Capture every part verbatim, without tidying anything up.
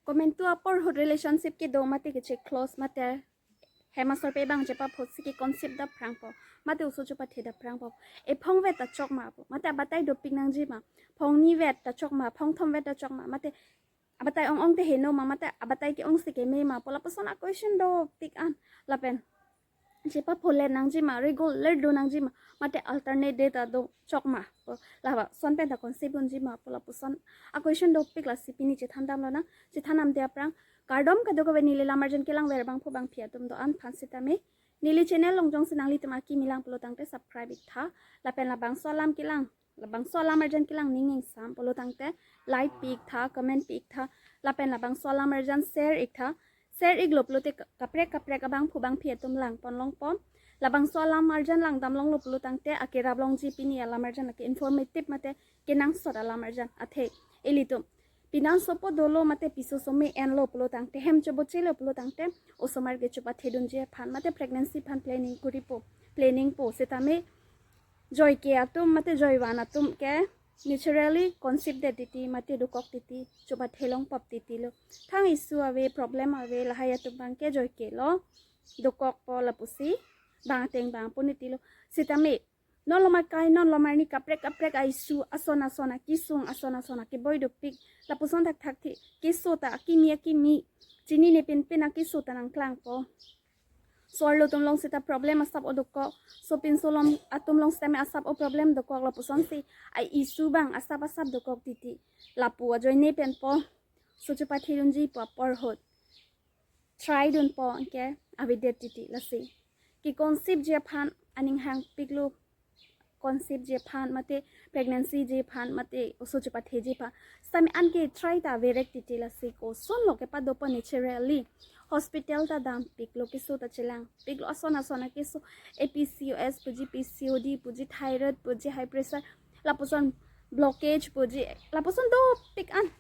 Komantu apor ahut relationship kedo mate keche close mate hem asor pe bang chepaphotsi ke-conceive dapprangpo, mate oso chepathe dapprangpo. Ephong vet ta chokma pu, mate abatai dopik nangjima. Phongni vet ta chokma, phongthom vet ta chokma, mate abatai ong-ong te heno ma, mate abatai ke-ongsi keme ma pu lapuson a-question dopik an. Lapen chepapholen nangjima, regular do nangjima, mate alternate day ta do chokma pu, lapuson pen ta conceive unjima pu lapuson a-question dopik. Lasi pini chethan damlonang. Chethan damde aphrang, kardom kadokave neli lamarjan kelangver bangphu bangphi atum do-an aphan sitame, neli channel along jongsi nanglitum akimi lang pulo tangte subscribe iktha. Lapen labangso alam kelang, labangso alamarjan kelang ning ingsam pulo tangte like pi iktha, comment pi iktha. Lapen labangso alamarjan share iktha. Share iklo pulote ka-, kaprek kaprek abangphu bangphi atum langpon longpo. Labangso alamarjan langdam longlo pulo tangte akerap longji pini alamarjan lake informative mate kenangsot alamarjan. Athe ilitum pinansopo dolo mate piso some enlo pulo tangte, hem chobochelo pulo tangte, osomar ke chepathe dunji aphan mate pregnancy aphan planning kuripo, planning po. Sitame joike atum mate joivan atum ke naturally conceive det titi mate dokok titi, chepathe longpop titi lo. Thang issue ave, problem ave, lahai atum abang ke joike lo dokokpo lapusi bang ateng bang pon titi lo. Sitame non lomar kai, non lomar ni kaprek kaprek a-issue, ason ason akesung, ason ason akeboi dopik, lapuson thakthak thi keso ta akimi akimi, chinine pinpin akeso ta nangklangpo. So-arlo atum along seta problem asap o dokok, sopinso along atum along sitame asap o problem dokok, lapusonsi a-issue abang asap asap dokok titi. Lapu ajoine penpo, oso chepathe dunji pu apor ahut try dunpo, anke avedet titi. Lasi ke-conceive ji aphan aning hangpiklo, conceive ji aphan mate pregnancy ji aphan mate oso chepatheji aphan. Sitame anke try ta averek titi. Lasi kosonlo kepadopo naturally? Hospital ta dampiklo, keso ta chelangpiklo, ason ason akeso, A P C O S puji, P C O D puji, thyroid puji, high pressure, lapuson blockage puji, lapuson dopik an.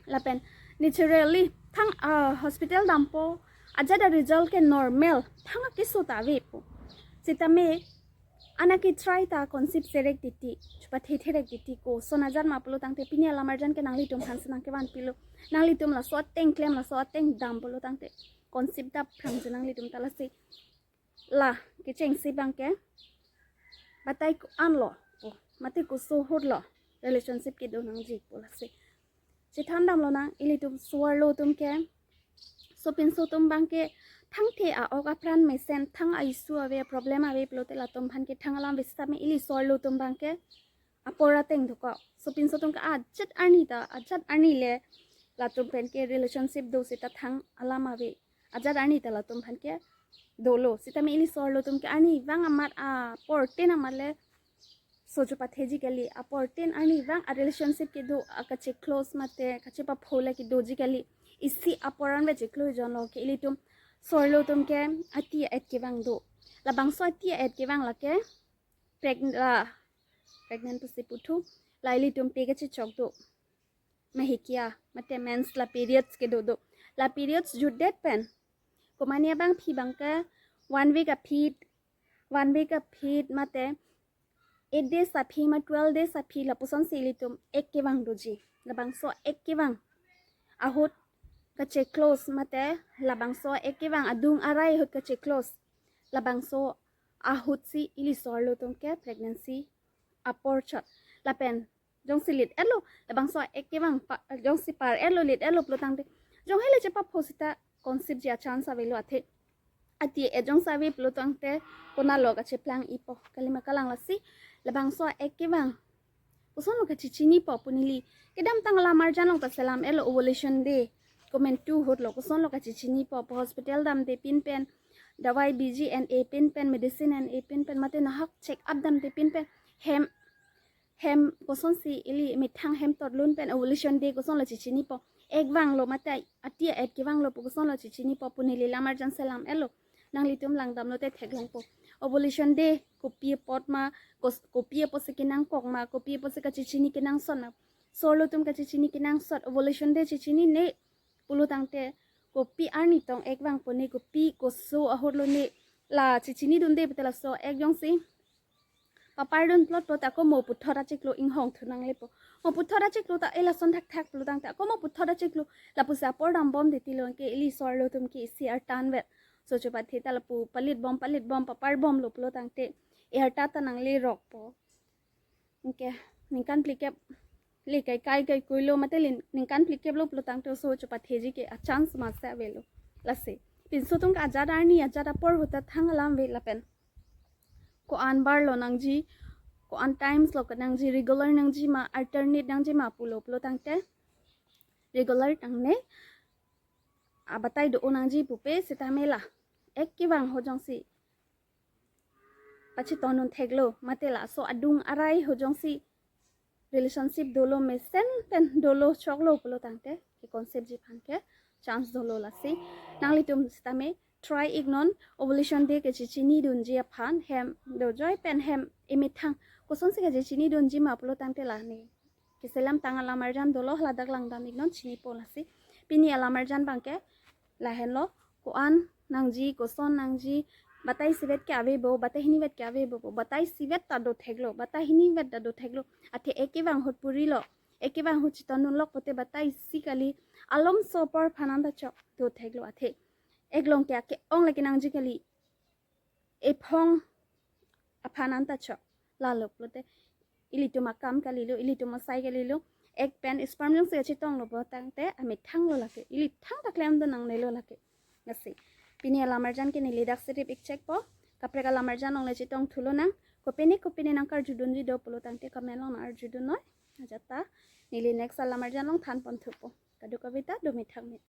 Lapen naturally thang, ah, hospital dampo, ajat a-result ke normal, thang akeso ta avepo. Sitame anke try ta conceive serek titi, chepathe therek titi, koson ajat ma pulo tangte pini alamarjan ke nanglitum aphansi nangkevanpilo. Nanglitum laso ateng klem, laso ateng dam pulo tangte conceive dapprangji nanglitum ta. Lasi la kechengsi abang ke batai ko-anlo pu mate koso ahut lo relationship kedo nangji pu. Lasi chethan damlonang, ilitum so-arlo atum ke, sopinso atum abang ke thangthe a-ok apran mesen, thang a-issue ave, problem ave pulote latum aphan ke thang alam ave. Sitame ili so-arlo atum abang ke apor ateng dokok. Sopinso atum ke ajat arni ta, ajat arni le latum pen ke relationship do seta thang alam ave. Ajat arni ta latum aphan ke dolo. Sitame ili so-arlo atum ke arnivang amat, apor tin amat le oso chepatheji kali, apor tin arnivang a-relationship kedo, a kache-close mate kachepapho le kedoji kali. Isi apor an ve cheklo jonlo ke ilitum so-arlo atum ke ati et kevang do. Labangso ati et kevang lake preg-, la pregnant pusi puthu, la ilitum pe kachechok do, mahikia mate mens, la periods kedo do. La periods jutdet pen komane abangphi abang ke one week aphi, one week aphi mate eight days aphi ma twelve days aphi, lapusonsi ilitum ek kevang doji. Labangso ek kevang ahut kache-close mate labangso ek kevang adung arai ahut kache-close, labangso ahutsi ili so-arlo atum ke pregnancy apor chot. Lapen jongsi lit-etlo, labangso ek kevang pa, jongsi par-etlo, lit-etlo pulo tangte, jong hele chepapho seta conceive ji a-chance avelo. Athe ati et jongsi ave pulo tangte konatlo kacheplang-ipo, kalima kalang. Lasi labangso ek kevang kosonlo kachechinipo pu neli kedamtang alamarjan along ta selam-etlo, ovulation day komantu ahut lo, kosonlo kachechinipo pu hospital damde pinpen, dawai biji en-e pinpen, medicine en-e pinpen, mate nahok check up damde pinpen, hem hem kosonsi ili methang hem totlun pen ovulation day kosonlo chechinipo. Ek vanglo mate ati et kevanglo pu kosonlo chechinipo pu neli lamarjan selam-etlo. Nanglitum langdamlote theklongpo. Ovulation day kopi apot ma, kos-, kopi apotsi kenangkok ma, kopi apotsi kachechini kenangsot ma. So-arlo atum kachechini kenangsot, ovulation day chechinine pulo tangte kopi arni tong ek vangpo ne, kopi koso ahut lo ne, la chechini dunde pute laso ek jongsi Papardun plot plot ako mo puthot achiklo inghong thu nanglepo. Mo puthot achiklo ta elason thakthak pulo tangte ako mo puthot achiklo lapusi apor dambom titi lo ke ili so-arlo atum ke isi artan vet. So chopathe ta lapu palit bom palit bom papar bomlo pulo tangte e arta ta nanglerokpo. Anke ningkan phlikep le kai kai kai kuilo mate le ningkan phlikep lo pulo tangte oso chopatheji ke a chance masa avelo. Lasi pinso atum ke ajat arni ajat apor ahut ta thang alam ave lapen ko-an barlo nangji, ko-an times lo kenangji, regular nangji ma, alternate nangji ma pulo pulo tangte regular nangne, abatai do-o nangji pupe sitame la ek kevang ahut jongsi pachetondun theklo mate laso adung arai ahut jongsi relationship dolo mesen pen dolo choklo pulo tangte ke concept ji aphan ke chance dolo. Lasi nanglitum sitame try iknon, ovulation day kechechinidunji aphan hem dojoi pen hem emethang kosonsi kechechinidunji ma pulo tangte la ne keselam tang alam arjan dolo, ladak langdam iknon, chinipo. Lasi pini alam arjan abangke lahenlo, ko-an nangji, koson nangji, batai isivet ke avebo, batai hinivet ke avebo, batai isivet ta do theklo, batai hinivet ta do theklo. Athe ek kevang ahut purilo, ek kevang ahut chetondunlok pote batai isi kali, alomso apor aphan anta chok do theklo. Athe eklong ke ake-ong lake nangji kali, ephong aphan anta chok. Lalo pulote ilitum akam kalilo, ilitum asai kalilo, ek pen sperm jongsi kachetonglo pulo tangte amethanglo lake, ili thangta klemdun nangnelo lake. Lasi pini alam arjan ke neli daksi rip ik chekpo. Kaprek alam arjan along le chetong thulonang. Kopine kopine nangkarjudunji do pulo tangte comment along nang-arjudunnoi. Ajat ta neli next alam arjan along thanpon thupo. Kadokave ta do methang me.